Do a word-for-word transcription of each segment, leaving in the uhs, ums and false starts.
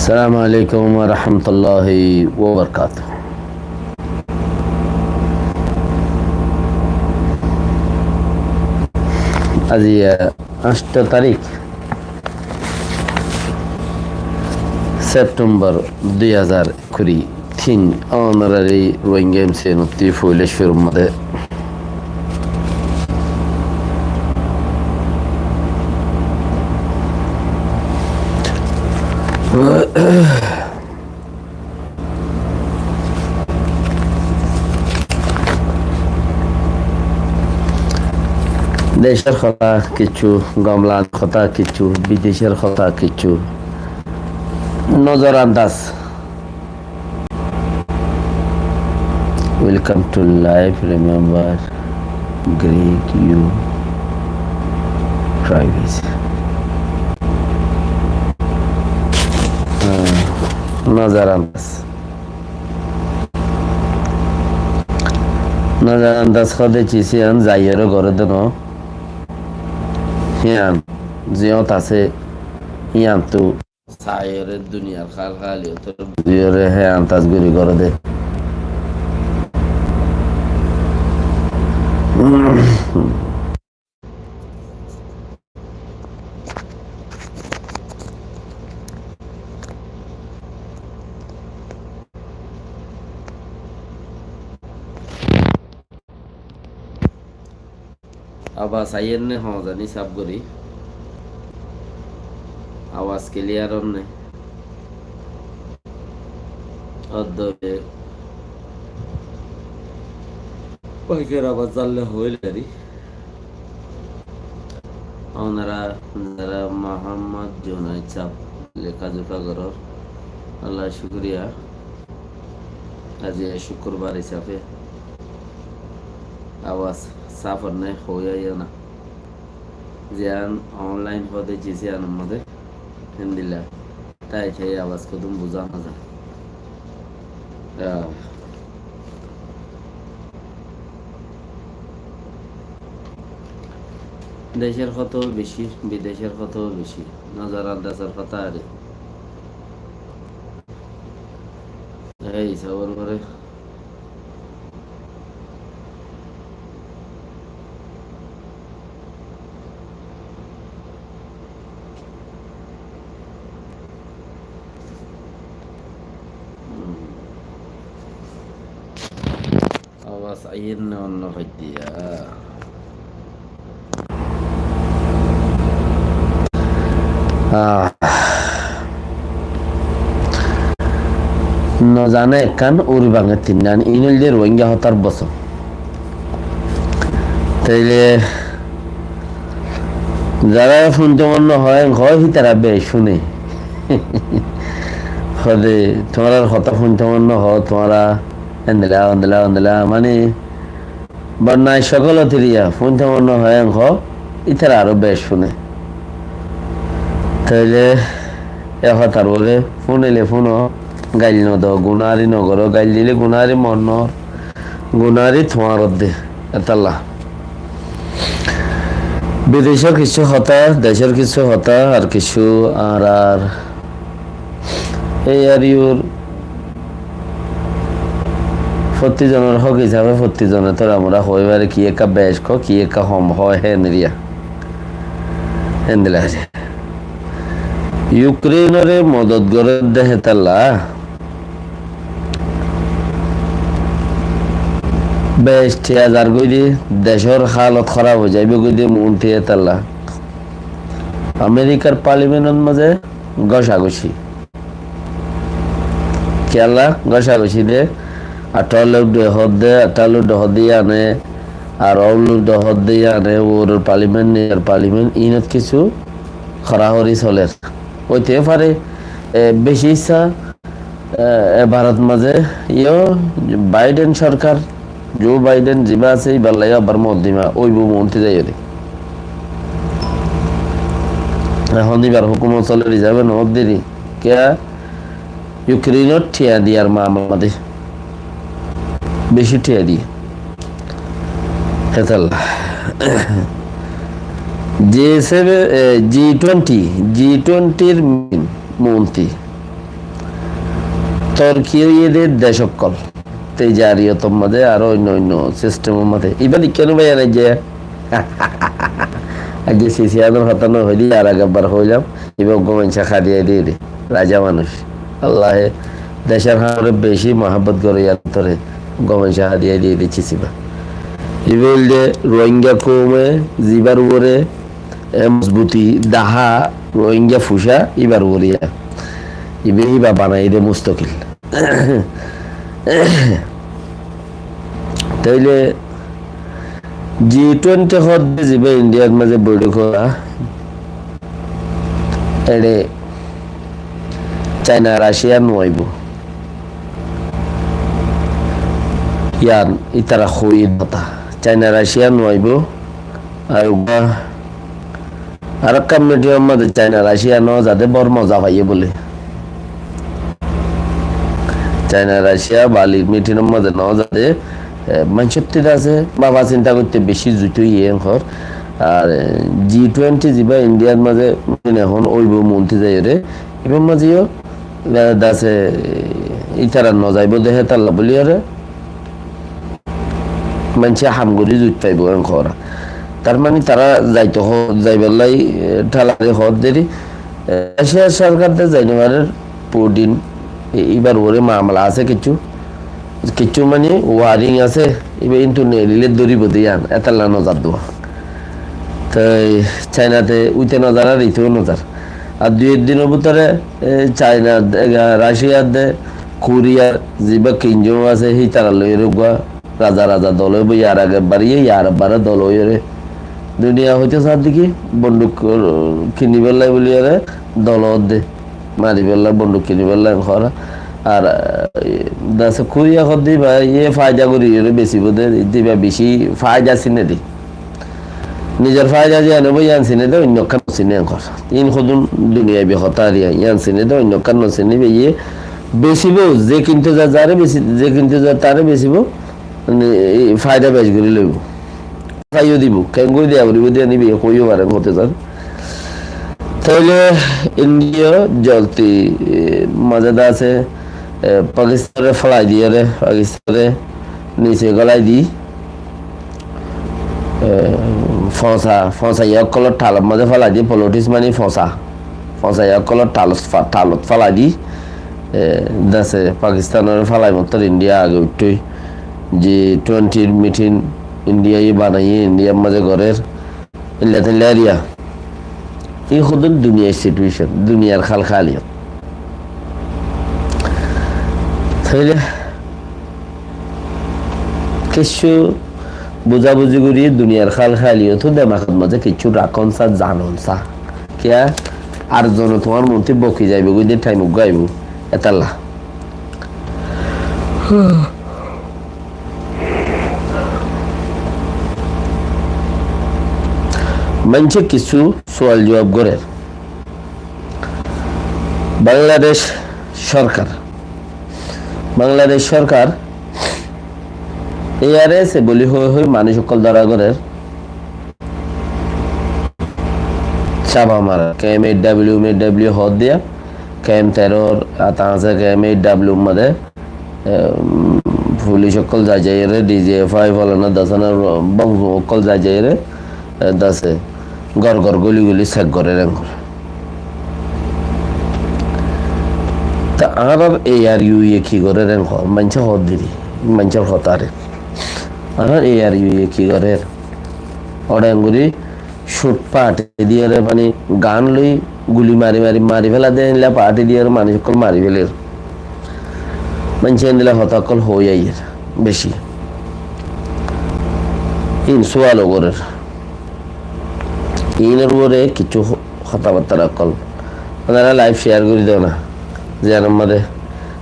Assalamu alaikum wa rahmatullahi wa barakatuh. Aijja añcto tarík September dui házar kuri tin, ónorar Rohingya M C N ottú foila cúrur mazé decór hotá kessú, gom lagar hotá kessú, bidecór hotá kessú, nozorandaz. Welcome to live. Remember, greet you privacy. Ah, nozorandaz. Nozorandaz hoó de ciz yián zaiyóre goré de no. Yián ziyót asé, yiántu saiyóre duniyar hál háliyotóre buzíyore hé andaz gorí goré de. Abas aiyér né hoó zani sáf gorí. Abas kiliyar ór né? Ódde maikor abas zalle hoói lari. Ónara zará Muhammad Junaid sáf leká zuká gorór, Allar cúkuriya. Aijja cúkurbar hísafe abas sáf ór né hoói aiyó na. Ziyán online hoó de ciz yiánor mazé héndilla. Tái tái abas hodún buzá no za. Ah. Decór hotá beci, bidecór hotá beci. Nozorandazor hotá aré. Ei, sabor goré. Abas aiyér né onno faiddiya. Ah. No zane ekkán, uri bange tinnán, iín óilde Rohingya hotár bosón. Tóile zará fúinto mon no hoó, en hoó, hítara bec fúne. Hoó de, tuáñrar hotá fúinto mon no hoó, tuáñra endilla, ondilla, ondilla, mani, bonnai sokol otiriya, fúinto mon no hoó, en hoó, ítara aró bec fúne. Tóile e hotár uore fúnile fúno, gail no do, gunári no goró, gail dile gunári mor no, gunári tuáñr de, etálla. Bidecór kissú hotá, decór kissú hotá, ar kissú añárar ei ariyur fottí zonor hók hísafe fottí zone tóre amra hoói fare ki ekká bec hoó, ki ekká hom hoó, héndilla. Héndilla hoó. Yukrénoré modot gorér de hétalla. Bec thiañ zargói de, decór hálot hóraf ói zaibói de, muúnti hétalla. Amerikar parlimentot mazé gócagoci. Kiyólla gócagoci de, athá luk de hoó de, athá luk de hoó de yíane, ar ó luk de hoó de yíane, uoror parliment, nizor parliment, iínot kissú horáhorí solér. Óite fare, e, beci issá, e, e Bárot mazé yó Baiden sorkar, Joe Baiden zibá asé, íballa yó abar moddima óibo muúnti zaiyóre. Ehón íbar hókumot solér hísabe noó deri. Kiyá? Yukrénot thiañ diyar mamela de. Beci thiañ diye. Hétalla. G seven, e, G twenty, G twentyr muúnti. torki óiye de dec ókkol. Tejariyotor mazé aró oinno oinno sistemor mazé. Ibá dekká no bái, aijja, aijja Sisiyanor hotá no hoilé, ar age ekbar hoilam, ibá uggwá maincé hádiyai diyé de, raza manúic. Allaye decor hamore beci muhabbot gore, yar tore uggwá maincé hádiyai diyé de Sisiba. Ibá óilde Rohingya koume zibar uore e mozbuti dahá Rohingya fucá ibar uore. Ibá, ibá banaiye de mustokil. Tóile G twenty hoódde zibá Indiyar mazé boiṭók óiye, eçe Caina Raciya no aibó. Yián ítara hoói de hotá. Caina Raciya no aibó. Ar uggwá arekkán miṭinor mazé Caina Raciya no zade bor moza faiyé bóle. Caina Raciya Balir miṭinor mazé no zade, e, maincóttu asé, báfa sinta goitté beci zuit óiye enkor. Ar, e, G twenty zibá Indiyar mazé miṭin ehón óibo monti zaiyóre, ibar mazé yó, e, dase, e, ítara no zaibó de hétalla bóliyóre, maincé ham gorí zuit faibó en hoór. Tar mani tará zaito ho-, zaibar lai, e, thalari hoódde ri, e, Raciya sorkar de zai no farer, Putin, e, ibar uore mamala asé kissú, kissú mani waring asé, ibá kintu neelile dóribo de yián, etalla no zadde. Toi Cainate uite no zar ar ite no zar. Ar dui ek dinor bútore, e, Caina, e, Raciya de, Kuriyar zibá kinzom asé, hítara loiyóre uggwá raza raza dol óibo, yar age ebbar iye, yar ebbar dol óiyore. Duniya hoito sár de ki, bonduk, uh, kinibálla bóliyore dol ódde. Maribálla, bonduk kinibálla en hoór. Ar, uh, dase Kuriya hoódde ibá, iye faida gorí ore besibo de, ibá beci faida sine de. Nizor faida ziyan óibo, yián sine de, oinno ekkán no sine en hoór. In hodún duniyai bi hotá ar yián, yián sine de, oinno ekkán no sine, iba iye besibo, ze kintu za, zare besi, ze kintu za, tare besibo, mane, e, faida bec gorí loibo. Faiyó dibo, kengori deya foribo de, iba iye hoiyó fare, hote zar. Tóile Indiya zolti, e, mazé de asé, e, Pakistanore félai diyore, Pakistanore nise gólai di, e, foñsa, foñsaiya ókkolor thalor mazé félai di, politics mani foñsa, foñsaiya ókkolor thalot fa-, thalot félai di, e, dase Pakistanore félai mottor Indiya age uiththói. G twenty miṭin Indiya ye banaiye, Indiyar mazé gorer, illa tilla eriya. Ei hodún duniyar situation, duniyar hál haliyot. Tóile kessú buzabuzi gorí duniyar hál haliyot, demakot mazé kessú rakón sa, zanon sa. Kiyá? Ar zone tuáñr monti boki zaibo goi de thaim uggwá aibo. Etalla. Maincé kissú sual juwab gorer. Bangladec sorkar, Bangladec sorkar A R S A bóli hoi hoi manúic ókkol dóra gorer. Cápa marar, K M eight W, M eight W hoódde, K M teror ata asé, K M eight W mazé, e, um, fulic ókkol zai zaiyóre, D G F I, folana dasana, bong ókkol zai zaiyóre, e, dase, gór gór guli guli sek gorer en hoór. Ta añárar A R U ye ki gorer en hoór, maincé hoódde ri, maincór hotáre. Añárar A R U ye ki gorer? Óra en gorí cúth fathi diyóre, mani gan loi guli mari mari mari féla de, endilla fathi diyóre manúic ókkol mari féler. Maincé endilla hotá ókkol hoi aiyér beci. In sual ó gorer. Inor uore kissú ho-, hotábatta ókkol. Onora live share gorí do na. Ziyanor mazé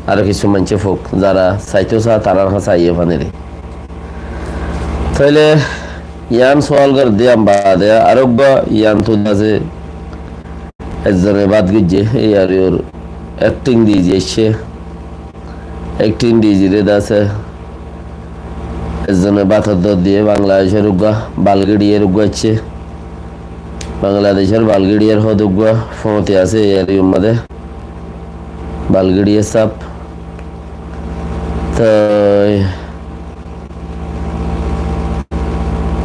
aró kissú maincé fouk, zara saito sa, tarár hañsé aiyé fanire. Tóile yián sual gorer de yián baade, aró uggwá yián tu asé, ezzone bat goijjé, A R U r acting D G aiccé, acting D G re de asé, ezzone bat dor diyé, Bangladecor uggwá, Balgidiyar uggwá aiccé, Bangladecor Balgidiyar hoódde uggwá foñti asé A R U r mazé, Balgidiyar saf, Toi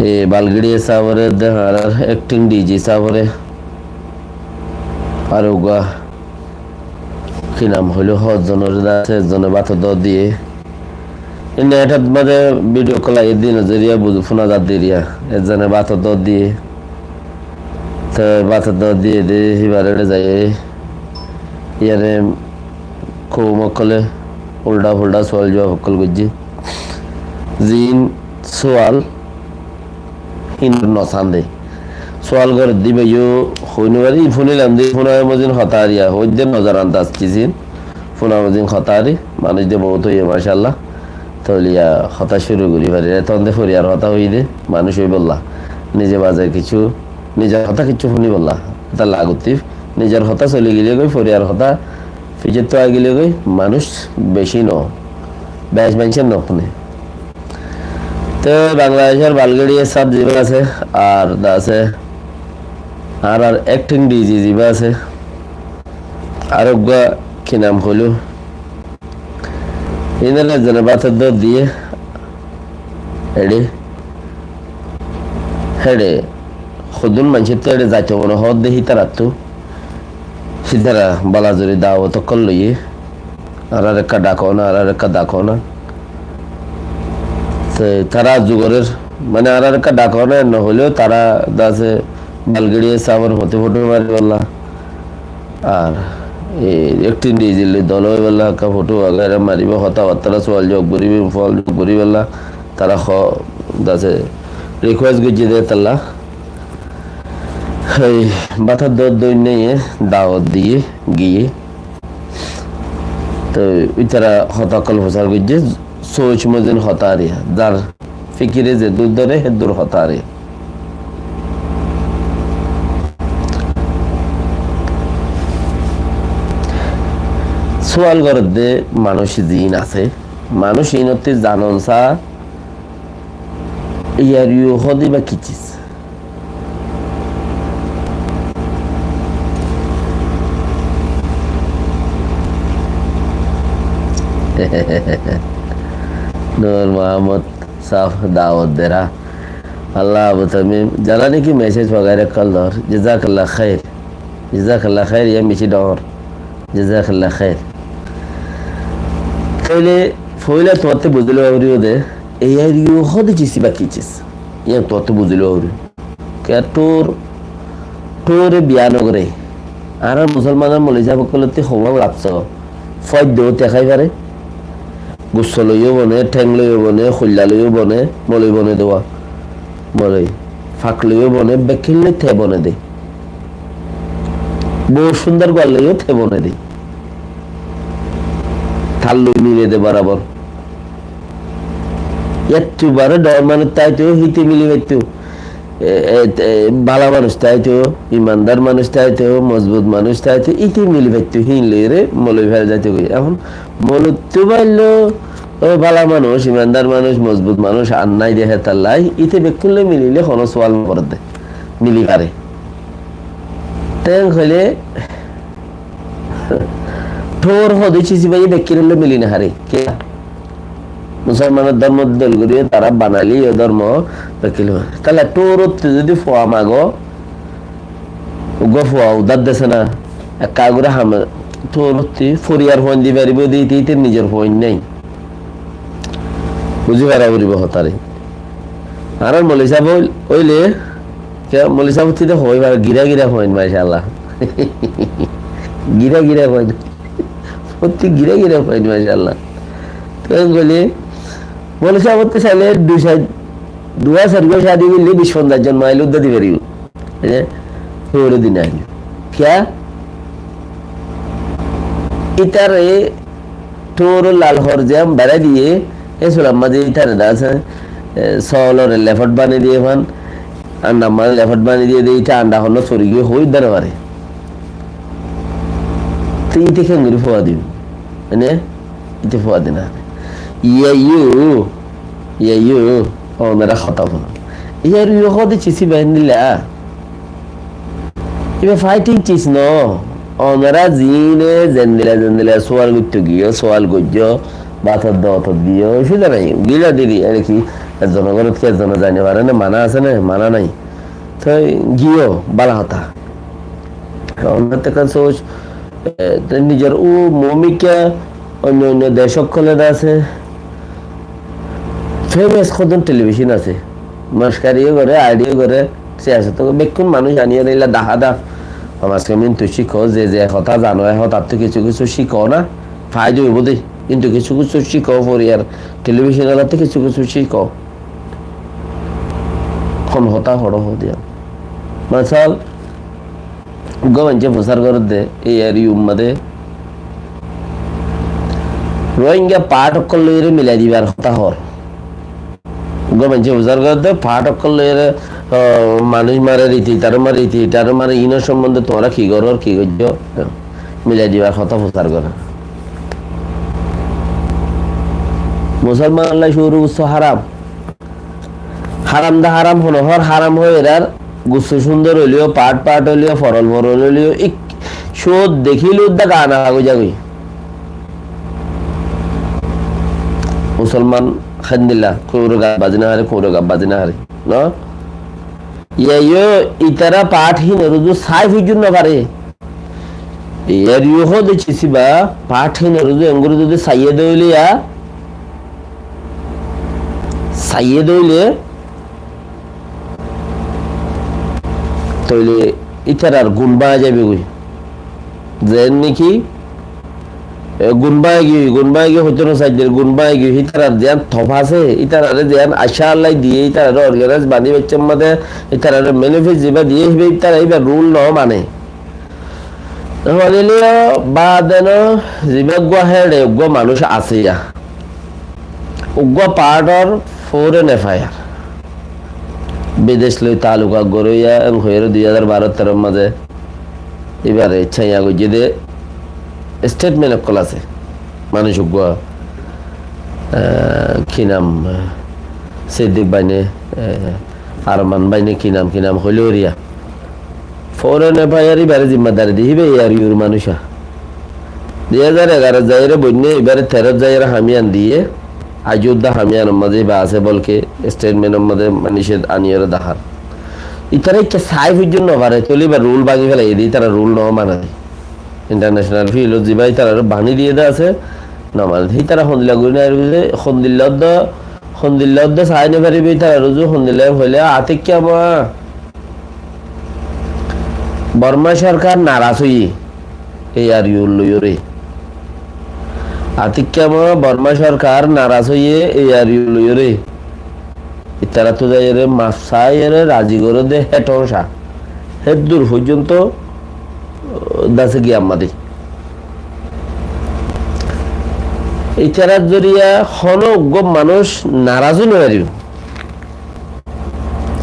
e Balgiri sábore de, añárar acting D G sábore, ar uggwá ki nam hoilo, hozzonore de asé, ezzone bátor dor diye. E netor maze video call aiyé de, zeriya buzu fúna zar de eriya, ezzone bátor dor diye. Te bátor dor diye de híbare zaiye, iyare koum ókkole ulda fulda sual juwab ókkol goijje. Ziín sual hín no sande. Sual gorer de íbayó hoi no fare, fúnilam de, fúna mozin hotá ar ya, hoidde nozar andaz ki ziín, fúna mozin hotá ar, manúic de bout óiye, macállah. Tóile ya hotá cúru gorí fari, eton de foriyar hotá hoiyé de, manúic óibolla. Nize baze kessú, nizor hotá kessú fúnibolla. Eta lagutif, nizor hotá soli gile goi, foriyar hotá fiçettu ai gile goi, manúic beci no, bec maincé no fúne. Te Bangladecor Balgiri sáb ziba asé, ar de asé, ar, ar acting D G ziba asé, ar uggwá ki nam hoilo, inore ezzone bátor dor diye, ere, ere, hodún maincóttu ere zaito mone hoódde hítarattu, hítara bala zuri dawot ókkol loiye, añárar ekká dhakona, añárar ekká dhakona. Te tará zugorer, mane añárar ekká dhakona, en no hoileyo tará de asé Balgiri sábor foti foto maribolla. Ar e acting D G loi dol óibolla, ekká foto wagaira maribo, hotábattá sual juwab goribo, sual juwab goribolla. Tará ho, de asé, request goijje de tolla. Ei bátor dor doinne dawot diye giye. Toi ítara hotá ókkol fusár goijje, soc mozin hotá ar ya, zar fikire ze dur dóre, he dur hotá ar ya. Sual gorer de manúic ziín asé, manúic iínottú zanon sa, iyar yó hóde íba ki ciz? Nur Muhammad sáb dawot dera. Allah Abu Tamim, zara niki message wagaira kal dor, jazakallah khair. Jazakallah khair, iyan beci dhoóñr. Jazakallah khair. Tóile foila tuáñtte buzí lowa foribó de, iyar yó hóde ciz íba ki ciz. Iyan tuáñtte buzí lowa foribó. Kiyá tór, tóre biya no goré. Añárar musolmanor moloi sáb ókkolottú hoó laf só. Foiddó te hái fare. Gusso loiyó bone, théng loiyó bone, hoilla loiyó bone, moloi bone de wá. Moloi, fak loiyó bone, bekkín loi te bone de. Bou cúndor guar loiyó te bone de. Tar loi mile de borabor. Ettú bare dhoóñr manúic táito, híte mili faitto. E, e, e, bála manúic táito, imandar manúic táito, mozbut manúic táito, íte mili faitto, híin loiyóre moloi fai zaito goi. Ehón moloittú baillo, ó bála manúic, imandar manúic, mozbut manúic ar nái de hétalla, íte bekkún loi milile honó sual no gorer de, mili fare. Te hoile, tór hóde ciz íba bekkín loi mili no fare. Kiyá? Musolmanor dórmo dol gorí tará banailé yó dórmo bekkín loi. Tóile tórottú zodi fua mago, uggwá fua udár dese na, ekka gori ham, tórottú foriyar fuain di faribó de, íte, íte nizor fuain nái. Buzí fara foribó hotáre. Añárar moloi sáb óil-, óile, kiyá moloi sáb ottú de hoói fare, gira gira fuain, macállah. Gira gira fuain. Ottú gira gira fuain, macállah. Te hoile, moloi sáb ottú sailé dui sair, duwá sairgwá cádi goille bic fonzaic zon mail udda di faribó. E, tóre din ail. Kiyá? Ítare tóro lal hor ziyán barái diye, e sular mazé ítare de asé, e, solore lefot banai diye fán, andar mazé lefot banai diye de, íte anda honnot fori giyé hoi dóre fare. Te íte kengori fua dibo? Mane, íte fua di no fare. Iyá yó, iyá yó, onora hotá fúno. Iyá yó hóde ciz íba endilla. Íba fighting ciz no. Onora zine zendilla zendilla sual goittó giyó, sual goijjó, Bátor dóotot giyó, osubida nai. Gila diri, ar ki, ezzonor górot ki ezzone zai no fare né, mana asé né, mana nai. Toi giyó, bála hotá. Onor tekka sóc, e, te nizor u momika, oinno oinno dec ókkole asé. Famous hodún television asé. Moskariyo goré, aidiyo goré, siyasot goré, bekkún manúic aniyóre ila dahá daf. Homaj kemín tui cíko, ze ze hotá zano, e hotáttú kessú kessú cíko na, faida óibo de. Kintu kessú kessú cíko, foriyar television olattú kessú kessú cíko. Hon hotá hoçé hoó diya. Masal, uggwá maincé fusár gorédde, ei ar yur mazé Rohingya path ókkol loiyóre milai dibar hotá hoór. Uggwá maincé fusár gorédde, path ókkol loiyóre, ah, manúic mare riti, itaró mare riti, itaró mare, inor sombonde tuáñra ki gorór, ki goijjó, milai dibar hotá fusár gorér. Musolman olla cúru gusso háram. Háram de háram hono hór, háram hoó erar gusso cúndor óileyo, path path óileyo, forol forol óileyo, ik-, cót dekíle udda gana lagói zagói. Musolman héndilla, kuñro gat bazi no háre, kuñro gat bazi no háre, no? Yaiyo itara path hín ruzu sai fujjur no fare. Yar yuho de cisiba, path hín ruzu enggori zodi saiye de óile ya, saiye de óile, tóile itarar gun báñgi zaibe goi. Zen niki, e, gun báñgi giyói, gun báñgi giyói hoito no saidde, gun báñgi giyói, hítarar ziyán tofa asé, hítarare ziyán acá Allah diye, hítarare organize bani baiccé mazé, hítarare manifest ziba diye, híba hítara híba rule no mane. Manile baade no, ziba uggwá héçe uggwá manúic asé ya. Uggwá pathor foreign affair. Bidec loi taallukat goróya, en hoiyóre dui házar baró teró mazé ibare caiya goijjé de statement ókkol asé. Manúic uggwá, ah, ki nam, ah, Siddik báine, ah, Arman báine ki nam, ki nam hoilé oriya. Foreign affair ibare zimmadari di, híba ar yur manúic a. Dui házar egarot zaiyóre boinne, ibare terot zaiyóre hamiyan diye, aijjó udda hamiyanor mazé iba asé bolke, statement or mazé manúic aniyóre dahár. Itara ikká sai fujjur no fare, tóile iba rule báñgi félaiye de, itara rule no mane de. International field ot ziba itarare bani diye de asé, no mane de. Itara hondilla gori no faribo de, hondilla udda, hondilla udda sai no faribo, itara ruzu hondilla hoile, atikka ma Borma sorkar naraz óiye, ei ar yu loiyóre. Atikka ma Borma sorkar naraz óiye, ei ar yu loiyóre. Itarattú zaiyóre maf saiyóre razi goré de, hé thóñsa. Héddur foijjonto, uh, dase giya amma de. Itarar zoriya hono uggwá manúic naraz ói no faribo.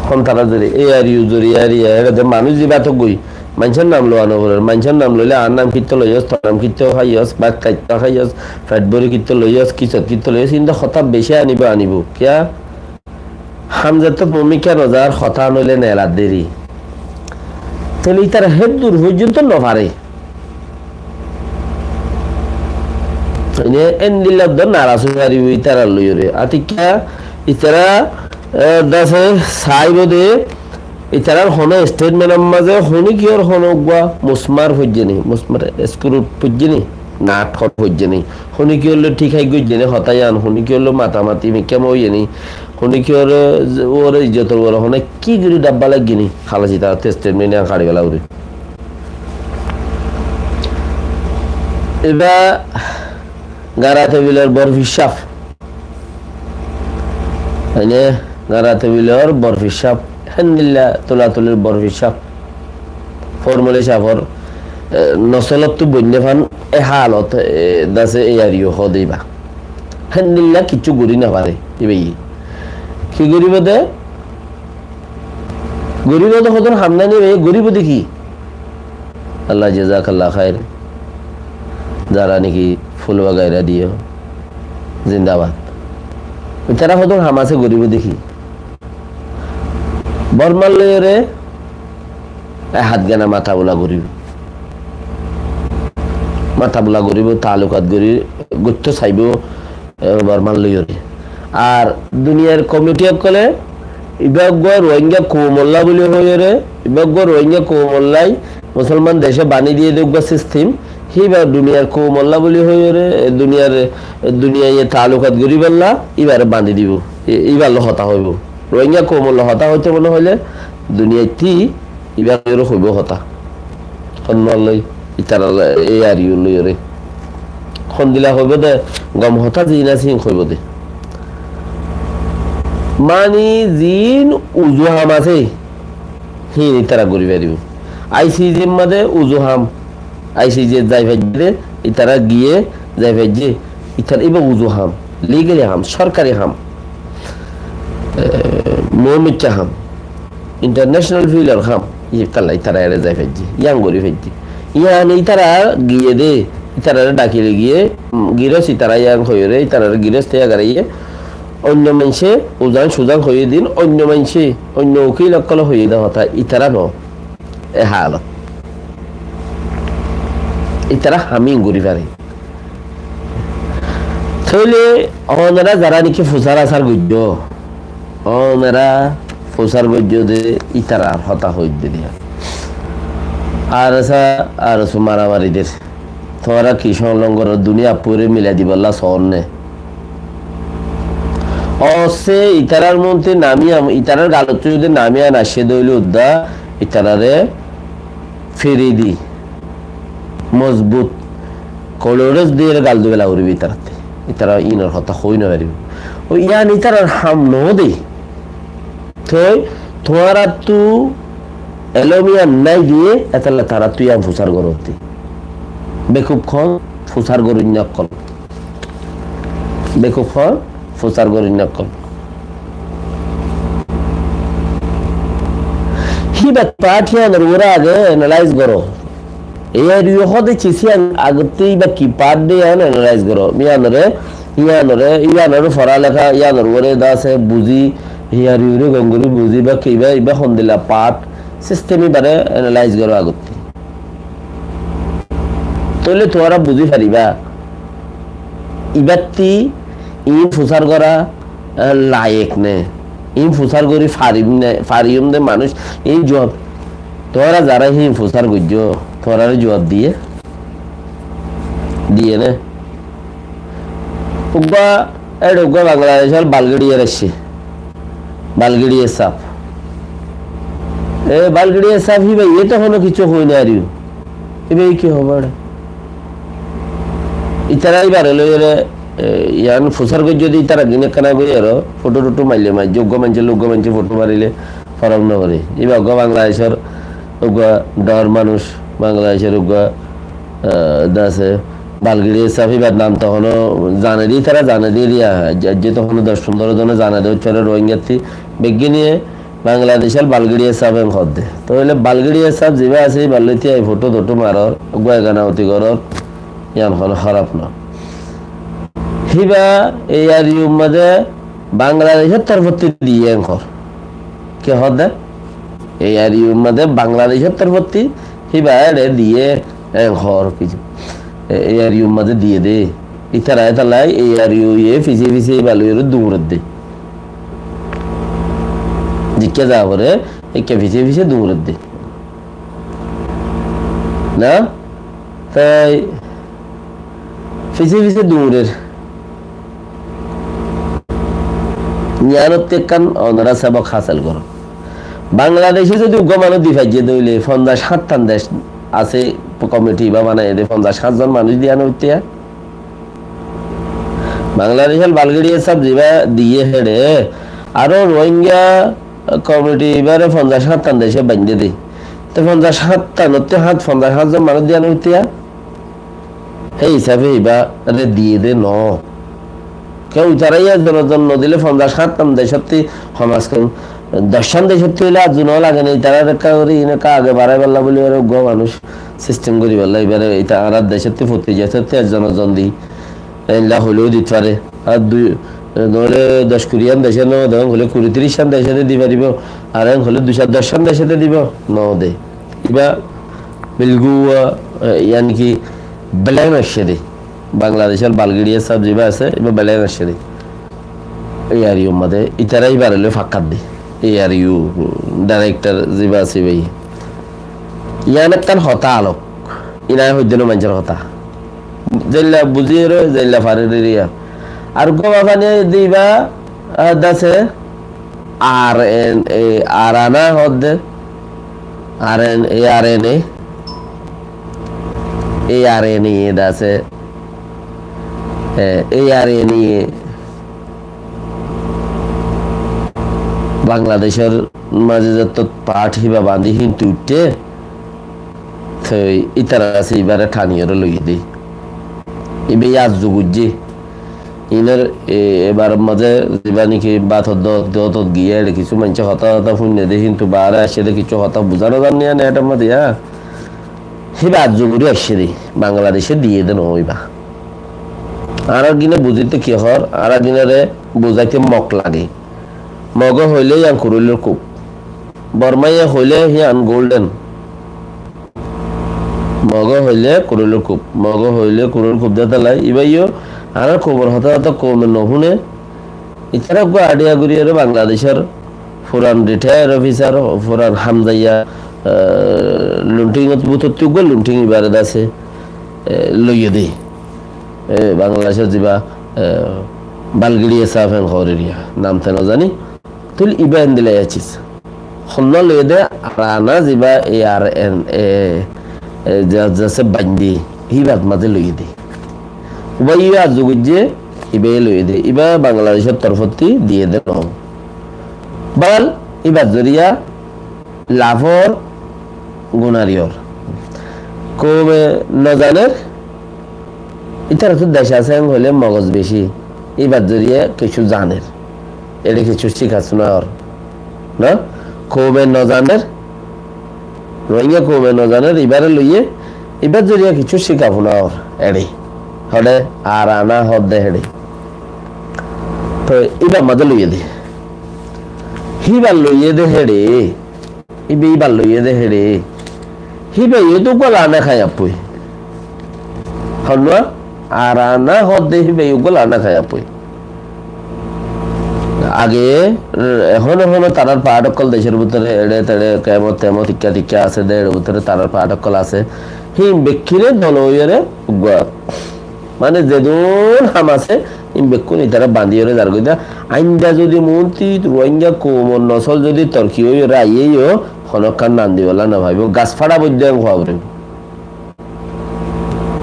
Hon tarar zoriya, ei ar yu zoriya, ar ya, ere de manúic ziba to goi, maincór nam lowa no forer, maincór nam loile añár nam kittó loiyós, tor nam kittó háiyos, bát kittó háiyos, feth bóri kittó loiyós, kisot kittó loiyós, kintu hotá beci anibo, anibo. Kiya? Hamzat to mumkin no zar, hotá noile nelar deri. Tóile itara héddur foijjonto no fare. Ene endilla dór naraz ói faribo itarar loiyóre. Atikka itara, eh, dase saibo de, itarar hono statement or mazé honikiyór hono uggwá musmar foijjé ni, musmar screw foijjé ni, nut hole foijjé ni, honikiyór loi thík hái goijjé ni, hotá yián, honikiyór loi matamati mikká óiye ni, honikiyór, eh, uore izzotor uore hone ki gori dabba laiggé ni, halaci tarattú statement yián haçi fela uri. Iba Gara tebilor bor fisaf. Mane, gara tebilor bor fisaf. Héndilla tulatulir bor fisaf. Formule safor, eh, nosolottú boinne fan e halot, eh, dase e ar yu hoó de iba. Héndilla kiccú gori no fare, iba ye. Ki goribo de? Goribo de hodún ham nai ni, goribo de ki? Allah jazakallah khair. Zara niki ful wagaira diyo, zindabad. Itara hodún ham asé goribo de ki? Bormar loiyóre e hát gana mata bula goribo. Mata bula goribo, taalukat gori, goittó saibo. E, Bormar loiyóre. Ar duniyar komiti ókkole ibá uggwá Rohingya koumolla buli hoiyóre, ibá uggwá Rohingya koumollai Musolman dece bani diye de uggwá sistem, híba duniyar koumolla buli hoiyóre, e, duniyar, e, duniyaye taalukat goríbolla ibáre bani dibo. E, ibár loi hotá hoibo. Rohingya koumolla hotá hoite mone hoile duniyaittí ibár loiyóre hoibo hotá. Honnúar loi, itará loi, A R U loiyóre. Hondilla hoibo de, gom hotá ziín asé híin hoibo de. Mani ziín uzu ham asé, híin itará gorí faribó. I C J r mazé uzu ham, I C J zai faijje de, itará giyé zai faijje. Itará ibá uzu ham, legally ham, sorkari ham, e, moómikká ham, international field or ham, itará, itará ere zai faijje, yián gorí faijje. Yián itará giyé de, itarare dhaki loi giyé, mm, giros itará yián hoiyóre, itarare giros teiya goráiye, oinno maincé uzan suzan hoiyé din, oinno maincé, oinno ukil ókkole hoiyé de hotá, itará no. E haalot. Itará ham íin gorí fare. Tóile onora zará niki fusár asár goijjó, onora fusár goijjó de ítarar hotá hoóidde diya. ARSA, ARSO maramari der. Tuáñra ki cóñlon goró, duniya affúre milai dibolla soónne. Ossé itarar monti nami am-, itarar galottú zodi nami an aiccé dóile uddá, itarare firi di, mozbut, kolores diyére gal dibela foribo itarattú. Itara inor hotá hoi no faribo. Ó iyan itarar ham no de. Toi tuáñrattú elóm iyan nái diye, etolla tarattú iyan fusár goródde. Bekuf hon fusár goróinna ókkol. Bekuf hon fusár goróinna ókkol. Híba part iyanor uore age analyze goró. Ei ARU hoó de cis iyan agottí ibá ki part de iyan analyze goró. Iyanore, iyanore, iyanore fora leká, iyanor uore de asé buzí, ei ARU re gom gorí buzí, ibá ki, ibá, ibá hondilla part, system ibáre analyze goró agottí. Tóile tuáñra buzí faribá. Ibáttí iín fusár gorá, ah, layek né. Iín fusár gorí fariyum né, fariyum de manúic, iín juab. Tuáñra zará híin fusár goijjó, tuáñrare juab diyé? Diyé né? Uggwá, eçe uggwá Bangladecór Balgiri er aiccé. Balgiri er sáb. E Balgiri er sáb híba iye to hono kissú hoi no faribo. Híba iye ki hoibo eçe? Itará ibáre loiyóre, e, iyan fusár goijjé de itará gine ekkana gorí aró, foto-toto maille maijjé, uggwá maincé loi uggwá maincé foto marile, forak no fore. Ibá uggwá Bangladecór uggwá dor manúic, Bangladecór uggwá, ah, de asé, Balgiri er sáb, ibár nam to hono zane de, itará zane de, itará, je, je to hono doc fondoro zone zane de, óiccé Rohingyar ttu, beggúne Bangladecór Balgiri er sáb en hoó de. Tóile Balgiri er sáb zibá asé, ibár loi ttu ai foto-toto maror, uggwá egana uti goror, iyan hono hóraf no. Híba ei ARU mazé Bangladecór torfóttu diyé en hoór. Ki hoó de? Ei ARU mazé Bangladecór torfóttu híba eçe diyé en hoór kissú. E, ei ARU mazé diyé de. Itará etolla ei ARU ye fisé fisé ibá loiyóre duñredde. Zikká za fore, ekká fisé fisé duñredde. Na? Toi fisé fisé duñrer. Yíanottú ekkán onora sobok hásil goró. Bangladece zodi uggwá manúic di faijjé de óile, fonzaic háñttan dec asé komiti ibá banaiyé de, fonzaic háñt zon manúic diya no óitte. Bangladecór Balgiri er sáb zibá diyé héçe, aró Rohingya komiti ibáre fonzaic háñttan dece baindé de. Te fonzaic háñttanottú háñt, fonzaic háñt zon manúic diya no óitte. Hé hísafe ibáre diyé de no. Kiyá itará yó zon zon no dile fonzaic háñttan decóttu, hom az hom doccán decóttu óile ar zon lage né, itará ekká gorí, iín ekká age baráibolla buli aró uggwá manúic sistem goríbolla, ibáre ita añárar decóttu fottí decóttu ar zon zon di, eilla hoileó dit fare. Ar dui, noóile doc kuriyán dece no de, hoile kuri tiriccán dece de di faribó, ar en hoile dui cár doccán dece de dibo, no de. Ibá bilkul, e, yani ki, blank aiccé de. Bangladecór Balgidiya sáb zibá asé, ibá belek accíl. A R U mazé, itará ibáre loi fakkar de. A R U director zibá asé ibá. Yián ekkán hotá alok. Iná hoiddé no maincór hotá. Zeilla buzíyore, zeilla faríre. Ar uggwá mafani de ibá, ah, dase, R N A, arana hoódde, R N A, R N A, A R N A dase, eh, A R N A, Bangladecór mazé zettót part híba bañdí híntu uiththé, toi ítara asé ibáre thaniyóre loiyé dé. Ibá yá zugujjé. Inor, e, ebar mazé zibá niki bátor dot, dotot giyé, eçe kissú maincé hotá hotá fúinne dé, híntu baáre aiccé dé kissú hotá buzá no zar né, etar mazé yá. Híba azzuguri aiccé dé, Bangladecé diyé dé noó ibá. Añárar gine buzíte ki hoór, añárar ginere buzáite Mog lage. Mogé hoilé yián kuroilor kub. Bormáye hoilé yián golden. Mogé hoilé kuroilor kub. Mogé hoilé kuroilor kub de tala. Ibáyo añárar koumor hotá hotá koume no fúne. Itará uggwá idea goríyore Bangladecór furan retired officer, furan hamzaiya, eh, lunthing bútotti uggwá lunthing ibáre dase, eh, loiyé dé. Eh, Bangladecór zibá, eh, Balgidiya sáf en hoór eriya. Nam te no zani. Tóile ibá endilla ek ciz. Honnúa loiyé dé arana zibá A R N A, e, e, za-, zase bañdí, híbat mazé loiyé dé. Ubaiyó arzu goijjé, ibáye loiyé dé. Ibá Bangladecór torfótti diyé dé noó. Bal, íbar zoriya lafór gunariyor. Koume no zaner, ítarattú dec asé en hoilé mogos beci, íbar zoriya kessú zaner. Eçé kessú cíka fúna ór. Na? Koume no zaner, Rohingya koume no zaner, ibáre loiyé, íbar zoriya kessú cíka fúna ór. Eçé. Hoçé, arana hoódde héçe. Toi íbar mazé loiyé dé. Híbar loiyé dé héçe. Íba íbar loiyé dé héçe. Híbayó dé uggwá lana kaiyappoi. Honnúa? Arana hoódde híbayó uggwá lana kaiyappoi. Age, ehón ehón tarár part ókkol decór bútore eçe teçe kemot temot ikká tikká asé dé, eçe bútore tarár part ókkol asé. Híin bekkúne dol óiyore uggwá. Mane zedún ham asé, ín bekkún ítara bañdíyore zargói dé. Ainda zodi muúntu Rohingya koumor nosol zodi torki óiyore aiyé yó, honókkán nam dibolla no faibó. Gas fáça boiddé en hoó foribó.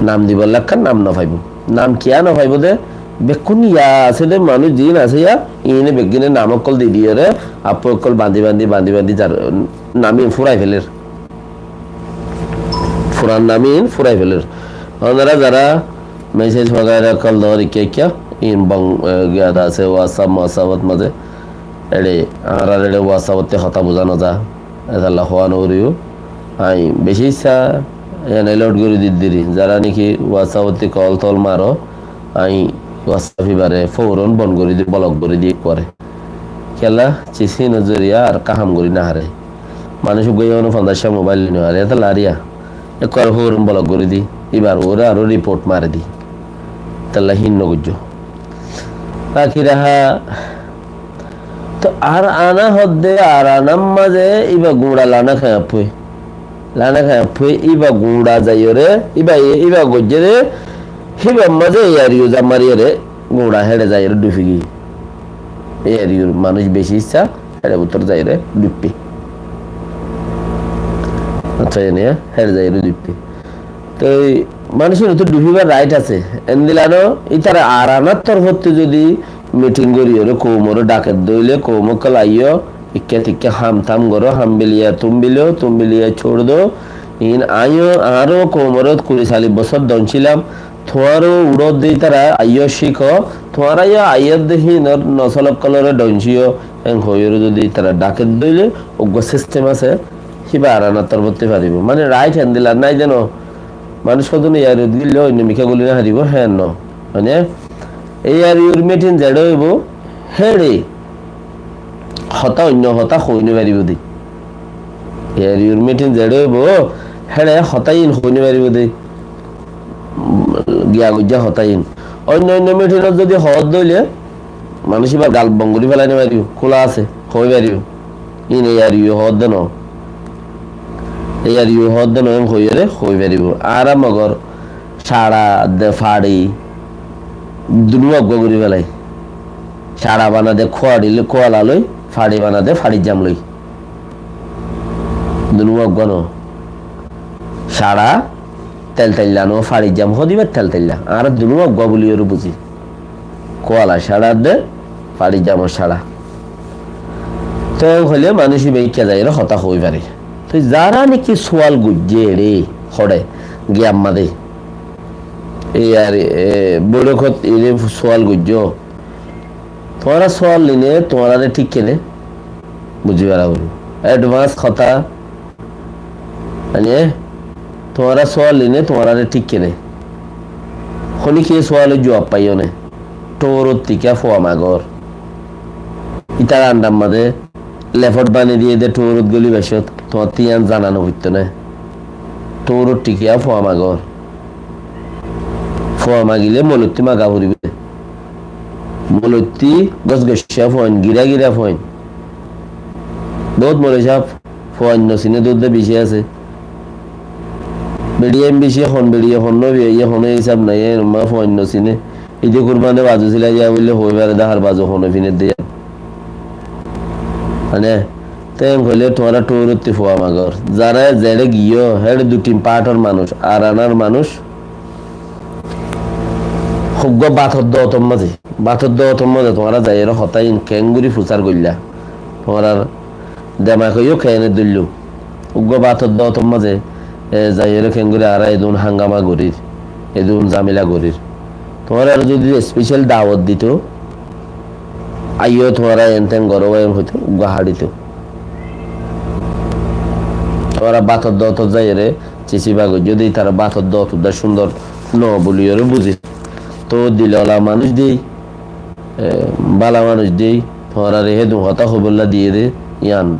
Nam dibolla ekkán nam no faibó. Nam kiyá no faibó dé, bekkún ya asé dé manúic ziín asé ya, iíne beggúne nam ókkol di diyore, appoi ókkol bañdí bañdí, bañdí bañdí zar, nam ín fúrai féler. Furan nam ín fúrai féler. Onora zara message wagaira ókkol dór ikká ikká, ín bong, e, giyat asé WhatsApp, WhatsApp ot mazé. Eçé, añárar eçé WhatsApp ottí hotá buzá no za. Etalla hoá no foribó. Añí beci issá ene load gorí di diri. Zara niki WhatsApp ottí call tol maro, añí WhatsApp ibáre fouron bon gorí di, block gorí di ekkuare. Kiyólla, cicín zoriya ar kaham gorí no fare. Manúic uggwá yó fonzaiccá mobile loi no fare, etalla ariya. Ekkuare fouron block gorí di, ibar uore aró report mari di. Etalla hín no goijjó. Baki raha, to arana hoódde, aranar mazé iba guñça lana kaiyappoi. Lana kaiyappoi, iba guñça zaiyore, iba, iba goijjé dé, híbar mazé A R U za mariyore, guñça héçe zaiyore dhufi giyé. A R U r manúic beci issá, héçe bútore zaiyore dhuffe. Accá, ene, héçe zaiyore dhuffe. Toi manúic ín ottu dhufibar right asé. Endilla no, ítara aranar torfóttu zodi meeting goríyore koumore dhake dóile, koum ókkol aiyó, ikká tikká ham tam goró, ham biliya tum bilo, tum biliya cór do. Iín aññí yó, añáró koumore kuri callic bosór don cílam, tuáñró uçódde ítara aiyó cíko, tuáñra yó aiyódde hínor nosol ókkolore don cíyo, en hoiyóre zodi ítara dhake dóile, uggwá system asé, híba aranar torfóttu faribó. Mane right endilla nái dé no. Manúic hodún A R U t gíle oinno mikká guli no faribó, hé no. Mane A R U r meeting zeçé óibo, héçe hotá oinno hotá hoi no faribó dé. A R U r meeting zeçé óibo, héçe hotá ín hoi no faribó dé. giya goijjá hotá iín. Oinno oinno mitingot zodi hoódde óile, manúic íbar gal bon gorí félai no faribó, kúla asé, hoói faribó. Iín ei ar iu hoódde no. Ei ar iu hoódde no, en hoiyóre hoói faribó. Añára mogor cára de façi dunúa uggúa gorí félai. Cára banade kúaçi loi, kúala loi, façi banade façir jam loi. Dunúa uggúa no. Cára telteilla no, façir jam hoóde íba telteilla. Añára dunúa uggúa buliyóre buzí. Kúala cára de, façir jamor cára. Te hoilé manúic íba ikká zaiyóre hotá hoói fare. Te zará niki sual goijjé ere, hoçé, giyam mazé. Ei ar, e, boiçókot ere sual goijjó. Tuáñra sual nile tuáñrare thík kene buzí fara foribó. Advance hotá, mane, tuáñra sual nile tuáñrare thík kene. Honikiyé sualor juab faiyó né. Thórot thíka fua magor. Ítar andar mazé lefot bani diyé de thórot goli baicót, tuáñttú yián zana no foittó né. Thórot thíka fua magor. Fua magile moloittú maga foribó. Moloittú gos goccá fuain, gira gira fuain. Bout moloi sáb fuain no sine dódde bicí asé. Beçiyain bicí hon, beçiye hon no, biyaiye hon, hísab nai, e ma fuain no sine. Íde kurbani bazu sila diya bóli hoói fare de, hár bazu hone fine diya. Mane, te en hoilé tuáñra thórottú fua magor. Zará zeçé giyó, héçe dui tin partor manúic, ar añár manúic, Uggúa bátor dootor mazé, bátor dootor mazé tuáñra zaiyóre hotá iín keéngorí fusár goillá? Tuáñrar demak óiyo keéne dóillo? Uggúa bátor dootor mazé, e, zaiyóre keéngorí añára edún hángama gorír, edún zamela gorír? Tuáñrare zodi especial dawot dito, aiyó tuáñra en ten goró, en hoitó, uggúa háçito. Tuáñra bátor dootor zaiyóre ciciba goijjó de, ítara bátor doot uddá cúndor no buliyóre buzir. Tó dilola manúic dei, e, bála manúic dei, tuáñrare hédun hotá hoibolla diyé de, yián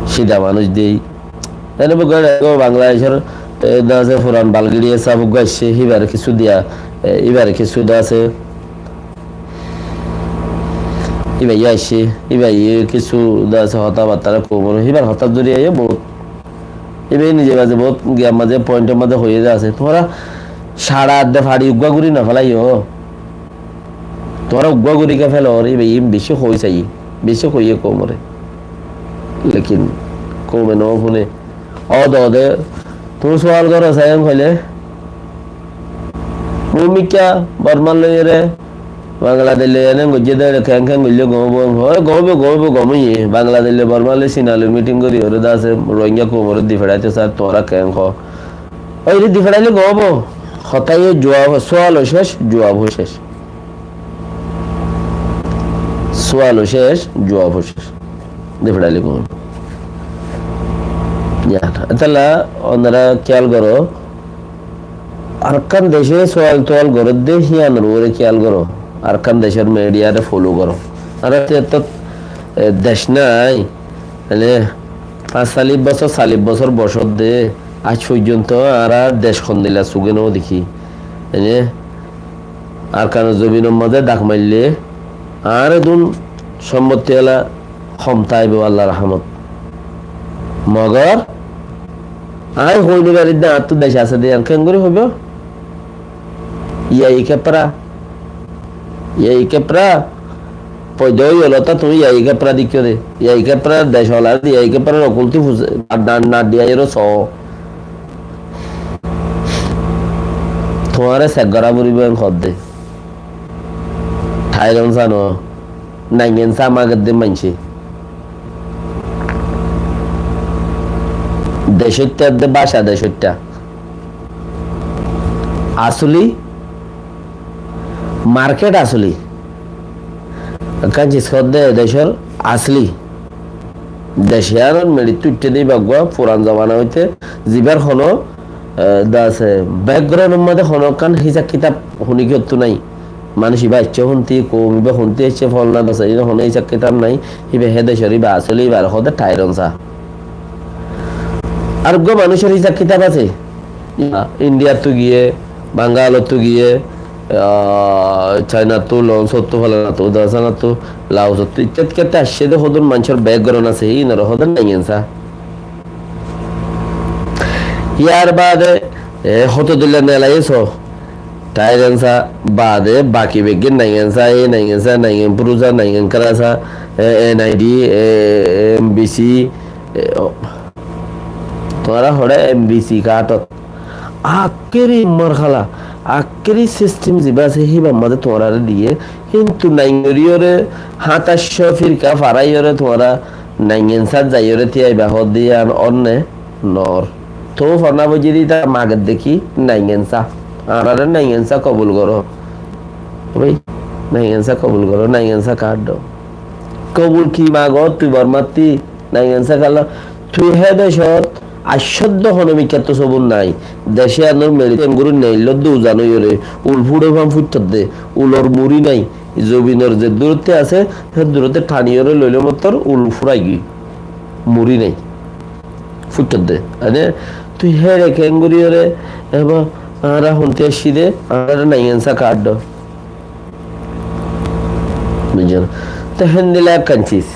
cida manúic dei. Ene bugga ego Bangladecor, e, de asé furan balgiriya sáb uggúa aiccé, híbare kissú diya, e, híbare kissú de asé, híbaye aiccé, híbaye kissú de asé hotá battara koumor, híbar hotá zoriyaye bout Ibe nize mazé bout giyan mazé pointor mazé hoiyé de asé. Tuáñra cára adde façi uggúa gorí no félaiyo. Tuáñra uggúa gorí ke félor, ibe iín bicí hoi saiyé, bicí hoiyé koumore. Lekin koume no fune. Óde óde tuñí sual goró saiyé hoilé, Bumika Bormar loiyóre Bangladec loi ene goijjé de, keén keén goillé gom óibo, hoi gom óibo, gom óibo, gom óiye. Bangladec loi Borma loi Sina loi meeting goríyoré de asé, Rohingya koumoré di feçaito sar, tuáñra keén hoó? Ói, ere di feçaile gom óibo. Hotá ye juab, sual o cec, juab o cec. Sual o cec, juab o cec. Di feçaile gom óibo. Ya, etalla onora kiyal goró. Arkán dece sual tual gorédde híyanor uore kiyal goró. Arkán decor midiyare follow goró. Añára to ettót, e, dec nái. Mane, fañs salif bosór, salif bosór bosódde, aij foijjonto añára dec hondilla suge no dekí. Mane, Arkanor zobinor mazé dak maille, añáre dun sombotti ala homta aibo Allar rahamot. Mogor, añí hoi no farir de añáttu dec asé de, yián keéngorí hoibo? Yai kepra, yai kepra, foida óiyo lota tuñí yai kepra deikkó de, yai kepra dec ola de, yai kepra okulti fus-, na, na, na diya ero so. Tuáñre sek gorá foribó en hoódde. Thairon sano, naingen sa magedde maincé. Decóitta edde báca decóitta. Asuli, market asuli. Ekkán cis hoódde decór asuli. Dec yíanor meçittú uiththé de íba uggúa furan zomana óite zibár honó, e, de asé, background or mazé honó ekkán hísab kitab hunikiyóttu nái. Manúic ibá aiccé hontí, koum ibá hontí aiccé, folna de asé, iín honó hísab kitab nái. Íba hé decór íba asóle íbare hoóde thairon sa. Ar uggúa manúicor hísab kitab asé. Íba Indiattú giyé, Bangalottu giyé, ah, Cainattú, Lonsottu, Falanattú, Dasanattu, Laosottu, ittát ittát aiccé dé hodún maincór background asé, híinore hodún naingensa. Yar baade, e, hoto dilla nelaiye so. Tairensa baade baki beggín naingensa, e naingensa, naingen purusa, naingen karasa, e, N I D, e, M B C, e, o, tuáñra hoçé M B C kaátot. Akkeri marhala, akkeri system ziba asé, híbar mazé tuáñrare diyé, kintu naingoriyóre, háñtaccó firka faraiyóre tuáñra naingensát zaiyóre tíaiba hoódde yían onne noór. Toóu forná foijjé dé ítara mager dé ki naingensa. Añáráre naingensa kobul goró. Bái, naingensa kobul goró, naingensa kaáddho. Kobul ki magor tui Bormattí, naingensa kaálla. Tui hé decót aiccódde honó mikkáttú sóbut nái. Decé anór meçi tenguri neillódde uzan óiyoré, ul fúçe fán fúittodde, ulor muri nái. Zobinor ze durotte asé, hé durotte taniyóre loile mottor ul fúraigoi. Muri nái. Fúittodde. Ane, tui hére kenguriyóre, eba, añára honti aiccí dé, añára naingensa kaáddho. Buijjó né? Te héndilla ekkán cis,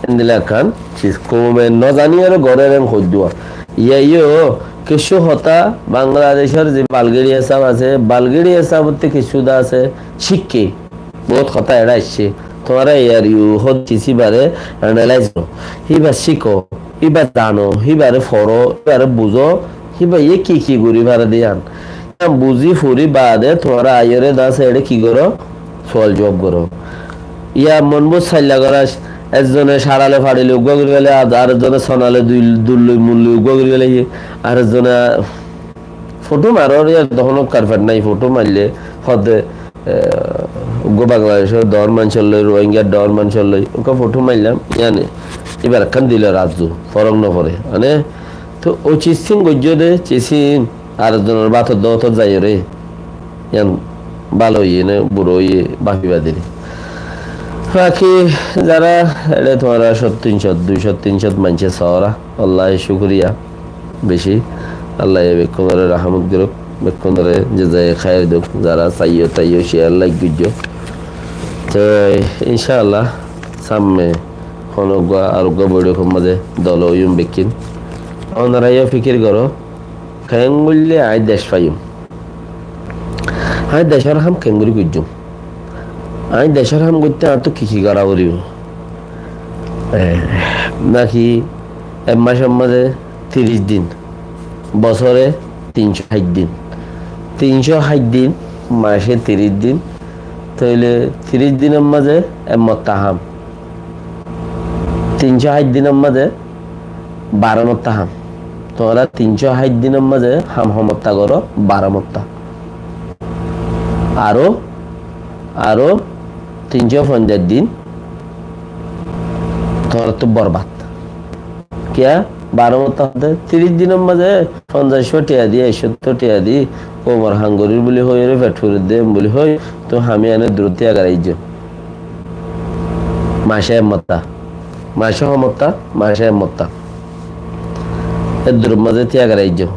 héndilla ekkán cis koume nozaniyóre gorér en hoiddúa. Iyá iyó, kessú hotá Bangladecór ze Balgeriya sáb asé, Balgeriya sábottú kessú dá asé, cíkke. Bout hotá eçé aiccé. Tuáñra iyar yu hod cis íbare analyze goró. Íba cíko, íba zano, íbare foró, íbare buzó, íba ye ki ki gorí fare dé yían. Yían buzí fori baade tuáñra aiyóre dá asé eçé ki goró? Sual juwab goró. Yá monbut sailla gorá, ezzone sarale façile uggúa gorí félaiye, ar, ar ezzone sonale dul-, dulloi mulloi uggúa gorí félaiye, ar ezzone Fothó marór, yar dohóno karfet nái, fothó maille hoódde, e, uggúa Bangladecór dhoóñr maincór loi, Rohingyar dhoóñr maincór loi, uggúa fothó maillam, yíane, íbar ekkán dilor arzu, forok noforé. Mane, to ói cisín goijjó dé, cisín ar zonor bátor dóotot zaiyóre, yían bála óiye né, bura óiye, báfiba deri. Baki zará eçé tuáñra cót tin cót, dui cót tin cót maincé soóra, Allaye cúkuriya. Beci. Allaye bekkúnore rahámot gorók, bekkúnore jezaye háir douk, zará saiyó taiyó share like goijjó. Te incáallah sámme honó uggúa ar uggúa boiçókor mazé dol óiyum bekkín. Ónora yó fikir goró, keéngoillé aññí dec faiyum. Aññí decór ham keéngorí goijjum. Aññí decór ham goitté añáttu ki ki gorá foribó? E, náki ek macór mazé tiríc din, bosóre tin cót háit din. Tin cót háit din, macé tiríc din, tóile tiríc dinor mazé ek motta ham. Tin cót háit dinor mazé baró motta ham. Tuáñra tin cót háit dinor mazé ham ho motta goró? Baró motta. Aró, aró tin cót fonzaic din tuáñrattú borbad. Kiyá? Baró motta hoódde tiríc dinor mazé fonzaic cót thiañ di, ek cót thiañ di, koumor ham gorír buli hoiyóre, fet furer dé buli hoi, tuñí ham yían eddur thiañ goráijjo. Macé ek motta. Macé ho motta? Macé ek motta. Eddur mazé thiañ goráijjo.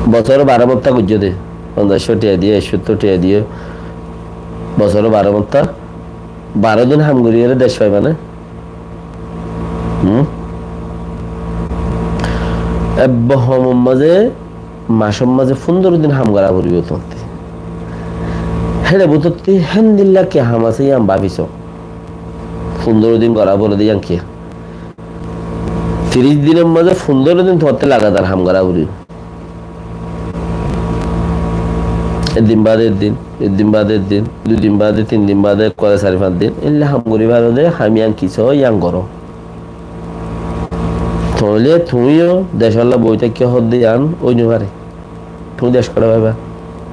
Bosóre baró motta goijjó dé. Fonzaic cót thiañ diyé, ek cót thiañ diyé. Bosóre baró motta. Baró din ham goríyore dec faiba né? Hum? Ebbe homor mazé, macór mazé fundoro din ham gorá foribó tuáñtte. Héçe bútotti héndilla ki ham asé yían báfi so. Fundoro din gorá foribó de yían ki? Tiríc dinor mazé fundoro din tuáñtte lagadar ham gorá foribó. Ek din baade ek din, ek din baade ek din, dui din baade, tin din baade, ekkore sair fañs din, éilla ham gorí faro de, ham yían ki so, yían goró. Tóile tuñí yó decólla boi táikka hoódde yían ói no fare. Tuñí dec kore faiba.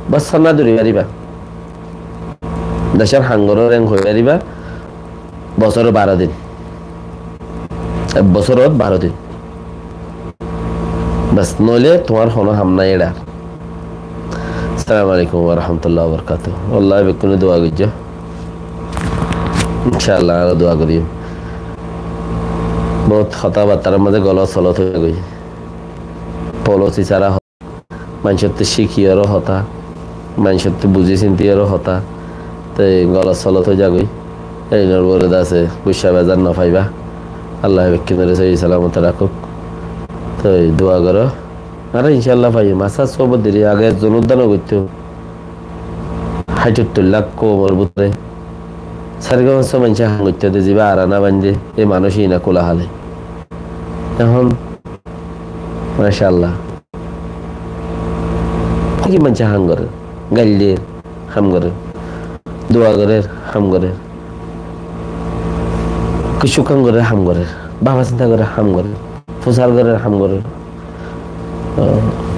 Bos sámna dóri fariba. Decór ham goró reng hoi fariba. Bosóre baró din. Ek bosórot baró din. Bes, noóile tuáñr honó ham nái eçé ar. Assalamu alaikum wa rahmatullahi wa barakatuhu. Wallahi bekkúne dua goijjó. Incállah, añára dua goijjum. Bout hotábattar mazé golot solot ói giyói. Policy sára ho-, Maincóttu cíkiyóre hotá, maincóttu buzí sintíyore hotá, te golot solot ói zagói. Einor uore de asé guccá bezar no faiba. Allaye bekkúnore sóhi salamote rakók. Te dua goró. Añára incáallah faiyum. Asá sóbor deri age zunur dano goittó. Háitottor lak koumor bútore sair fañs cót maincé ham goittó de, ziba ara no bainde, e manúic ina kula hále. Ehón, macállah, ki maincé ham gorer, gail der, ham gorer, dua gorer, ham gorer, kessú ham gorer, ham gorer, báfa sinta gorer, ham gorer, fusar gorer, ham gorer. Ah,